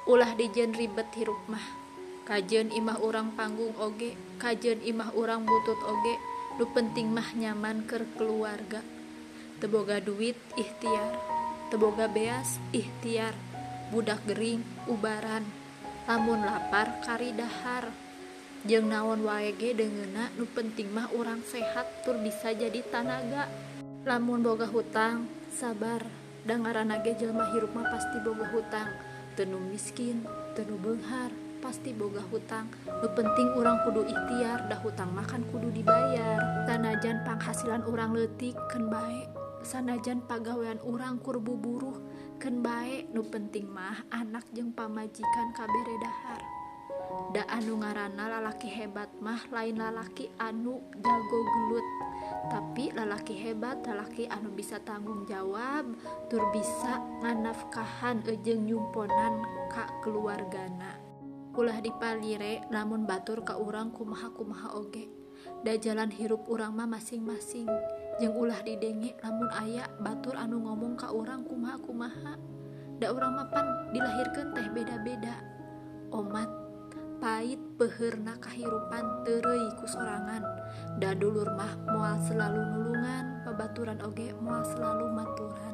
Ulah dijieun ribet hirup mah. Kajeun imah urang panggung oge, kajeun imah urang butut oge, nu penting mah nyaman keur keluarga. Teu boga duit ikhtiar, teu boga beas ikhtiar, budak gering ubaran, lamun lapar kari dahar. Jeung naon wae ge deungeunna, nu penting mah urang sehat tur bisa jadi tanaga. Lamun boga hutang, sabar, da ngaranna ge jelema hirup mah pasti boga hutang. Teu nu miskin, teu nu beunghar, pasti boga hutang. Nu penting urang kudu ikhtiar, da hutang mah kan kudu dibayar. Sanajan panghasilan urang leutik keun bae, sanajan pagawean urang kur buburuh keun bae, nu penting mah anak jeung pamajikan kabere dahar. Da anu ngaranna lalaki hebat mah lain lalaki anu jago gelut, tapi lalaki hebat lalaki anu bisa tanggung jawab tur bisa nganafkahan jeung nyumponan ka keluargana. Ulah dipalire lamun batur ka urang kumaha-kumaha oge, da jalan hirup urang mah masing-masing. Jeung ulah didenge lamun aya batur anu ngomong ka urang kumaha-kumaha, da urang mah pan dilahirkeun teh beda-beda. Omat pait peuheurna kahirupan teureui ku sorangan, da dulur mah moal selalu nulungan, babaturan oge moal selalu maturan.